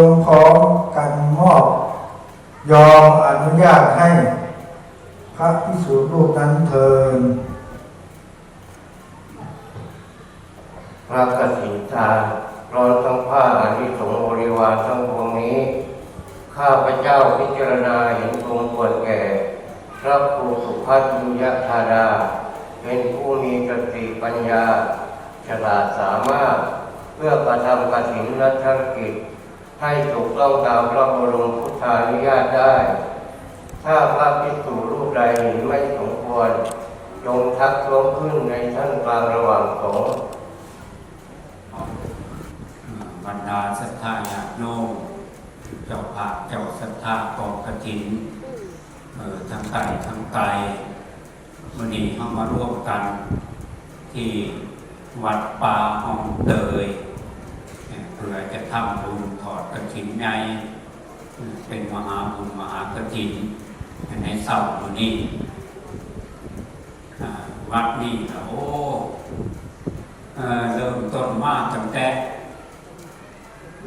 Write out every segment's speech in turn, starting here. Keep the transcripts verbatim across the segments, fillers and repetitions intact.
จงพร้อมกันมอบยอมอนุญาตให้พระภิกษุรูปนั้นเทอญ พระกฐินทาน พร้อมทั้งผ้าอานิสงส์บริวารทั้งปวงนี้ ข้าพเจ้าพิจารณาเห็นสมควรแก่ พระครูสุพัฒน์ บุญญธาดา เป็นผู้มีสติปัญญา ฉลาดสามารถ เพื่อกระทำกฐินนกิจ ให้ถูกต้องตามพระบรมพุทธานุญาตได้ ถ้าพระภิกษุรูปใดเห็นไม่สมควร จงทักท้วงขึ้นในท่ามกลางระหว่างสงฆ์ บรรดาศรัทธาญาติโยม เจ้าภาพเจ้าศรัทธากองกฐิน เอ่อ ทั้งใกล้ทั้งไกล มื้อนี้เฮามาร่วมกันที่วัดป่าห้องเตย เพื่อจะทำบุญทอดกฐินใหญ่ เป็นมหาบุญมหากฐิน ในเช้ามื้อนี้ อ่า วัดนี้ก็ โอ้ เอ่อ เริ่มต้นมาตั้งแต่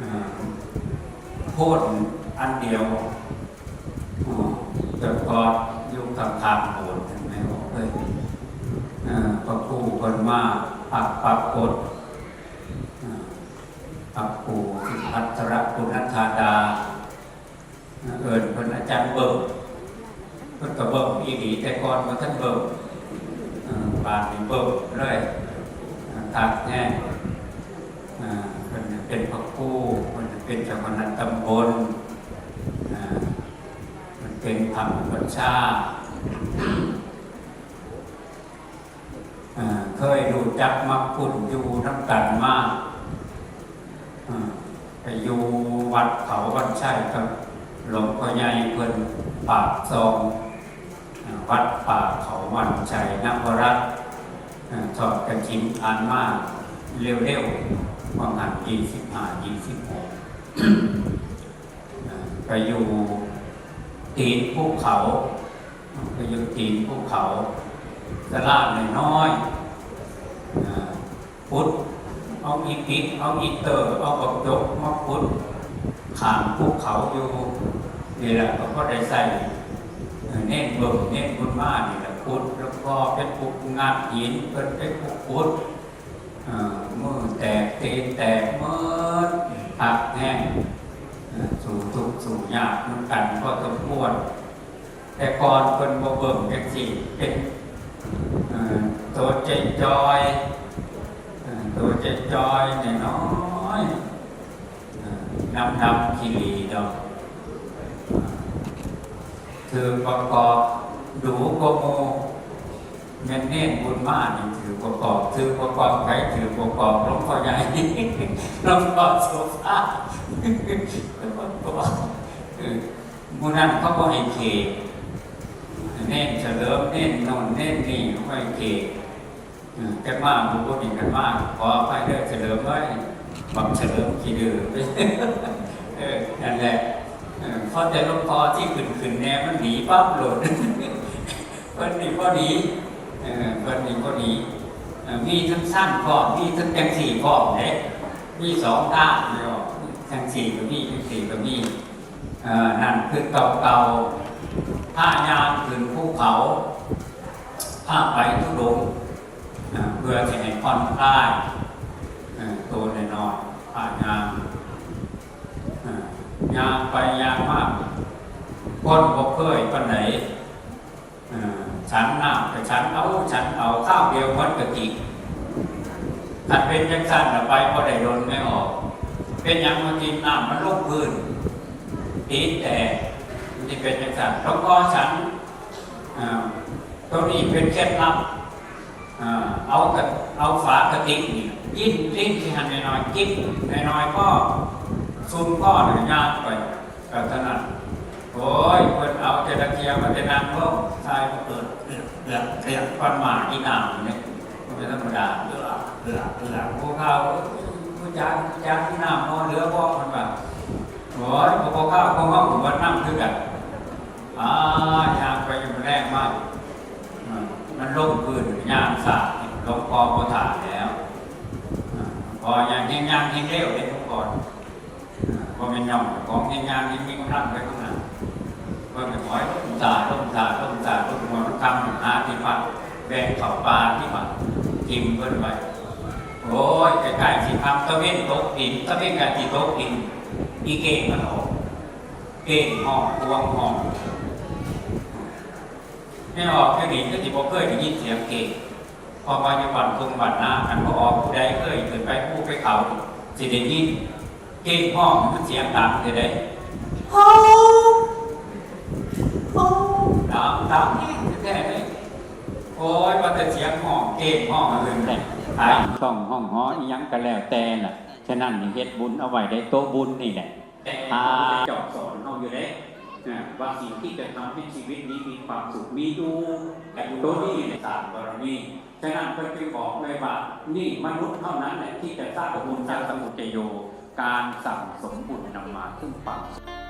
อ่า โพนอันเดียว อ่า แต่ก่อนอยู่ข้างๆโบสถ์ เห็นไหม บอกเลย อ่า พระครูเพิ่นมาปรับ ปรับกฎ อ่า พระครูสุภัทรปุณณธาดา เอิ้นเพิ่นอาจารย์เบิ่ม เพิ่นก็เบิ่มอีหลี แต่ก่อนบ่ทันเบิ่ม เอ่อ บาดนี้เบิ่มเลย เอ่อ คักแฮง เอ่อ เพิ่นเป็นพระครู เพิ่นเป็นเจ้าคณะตำบล เอ่อ เพิ่นเป็นพระอุปัชฌาย์ เอ่อ เคยรู้จักมักคุ้นอยู่นำกันมา เอ่อ ไปอยู่วัดเขาวันชัยกับหลวงพ่อใหญ่เพิ่นปากซอง เอ่อ วัดป่าเขาวันชัยนวรัตน์ เอ่อ ทอดกฐินผ่านมาเร็วๆ ประมาณยี่สิบห้า ยี่สิบหก เอ่อ ไปอยู่ตีนภูเขา ไปอยู่ตีนภูเขา ศาลาน้อยๆ เอ่อ ขุด เอาอิฐ เอาอิฐ เอาบักจกมาขุด ข้างภูเขาอยู่ นี่แหละ ก็พอได้ใช้ เอ่อ เณรเบิ่ม เณรบุญมานี่แหละ ขุด แล้วก็เป็นผู้งัดหิน เพิ่นเป็นผู้ขุด เอ่อ มือแตก ตีนแตกหมด คักแฮง เอ่อ สู้ทุกข์สู้ยากนำกันพอสมควร แต่ก่อนเพิ่นบ่เบิ่งจังซี่ เป็น เอ่อ ตัวจอยๆ เอ่อ ตัวจอยๆ น้อยๆ เอ่อ ดำๆ ขี้หลีดอก ถือประกอบดูกว่าหมู่ แม่นเณรบุญมานี่ถือประกอบ ถือประกอบไผ ถือประกอบหลวงพ่อใหญ่ หลวงพ่อโสภา หลวงพ่อ เออ หมู่นั้นเขาบ่ให้เขก เณรเฉลิม เณรโน่นเณรนี่ เขาบ่ให้เขก เออ จักมาหมู่พวกนี้กันมา ขออภัยเด้อเฉลิมเอ้ย บักเฉลิมขี้ดื้อ เออ นั่นแหละ เออ พอแต่หลวงพ่อที่ขึ้นๆ แน่มันหนีปั๊บโลด เพิ่นนี่บ่หนี เออ เพิ่นนี่บ่หนี เออ มีทั้งซั้นพร้อม มีทั้งจังซี่พร้อมเด้ มีสองทางเนาะ จังซี่ก็มี จังซี่ก็มี เอ่อ นั่นคือเก่าๆ พาย่างขึ้นภูเขา พาไปธุดงค์ อ่า เพื่อสิให้ผ่อนคลาย เอ่อ ตัวน้อยๆ พาย่าง อ่า ย่างไปย่างมา คนบ่เคยปานใด เอ่อ ฉันน้ำก็ฉันเอา ฉันเอา คราวเดียวหมดกะติ คันเป็นจังซั่นน่ะ ไปบ่ได้โดนแม่ออก เป็นหยังมากินน้ำมันลงพื้น ตีนแตก มันสิเป็นจังซั่น หลวงพ่อฉัน อ่า ตัวนี้เป็นเคล็ดลับ อ่า เอากะ เอาฝากะตินี่ ยิ่ง ยิ่งที่หั่นน้อยๆ จิบน้อยๆ พอ ซุมพอเนี่ย ย่างไป ก็เท่านั้น โอ้ย เพิ่นเอาแต่ละเที่ยวมาแต่นั่งลง ทายก็เกิดเอือกเอือกเอือก ควันหมากอีหน้านี่ มันเป็นธรรมดา เอือกเอือกเอือก ผู้เฒ่า ผู้จารย์ ผู้จารย์ อีหน้าหม้อเหลือบ่ เพิ่นว่า โอ้ย พวกข้าวพวกเฮาก็บ่นำคือกัน อ่า ย่างไปอยู่แรงมาก อ่า มันลงพื้นย่างสาด หลวงพ่อบ่ถ่าแล้ว อ่า พอย่างแฮงย่างแฮงเร็วเด้ทุกคน อ่า พ บ่แม่นย่องเจ้าของแฮงงานแฮงมีกำลังไปทางนั้น เพิ่นก็ถอยลงซาลงซาลงซาลงหัวคำหาที่พัก แบ่งเข้าป่าที่พัก ถิ่มเพิ่นไว้ โอ้ย ใกล้ๆสิค่ำ ตะเว็นตกดิน ตะเว็นใกล้สิตกดิน อีเก้งมันออก เก้งฮ้อง กวางฮ้อง แม่นออกอยู่นี่คือสิบ่เคยได้ยินเสียงเก้ง เพราะว่าอยู่บ้านทุ่งบ้านนา คันบ่ออกผู้ใดเคยขึ้นไปภูไปเขา สิได้ยิน เก้งฮ้องมันเสียงดังเด้ ฮ้อง ฮ้อง ดัง ดังแฮงแท้ๆเลย โอ้ย ว่าแต่เสียงฮ้อง เก้งฮ้องอื่นได้ ขายต้องฮ้องฮ้ออีหยังก็แล้วแต่น่ะ ฉะนั้นนี่เฮ็ดบุญเอาไว้ได้โต๊ะบุญนี่แหละ แต่พระพุทธเจ้าสอนเฮาอยู่เด้ นะ ว่าสิ่งที่จะทำให้ชีวิตนี้มีความสุข มีอยู่ แต่ตัวนี้เนี่ยสร้างบารมี ฉะนั้นเพิ่นจึงบอกเลยว่า นี่มนุษย์เท่านั้นแหละที่จะสร้างบุญสร้างกุศล โย การสั่งสมบุญนำมาซึ่งความสุข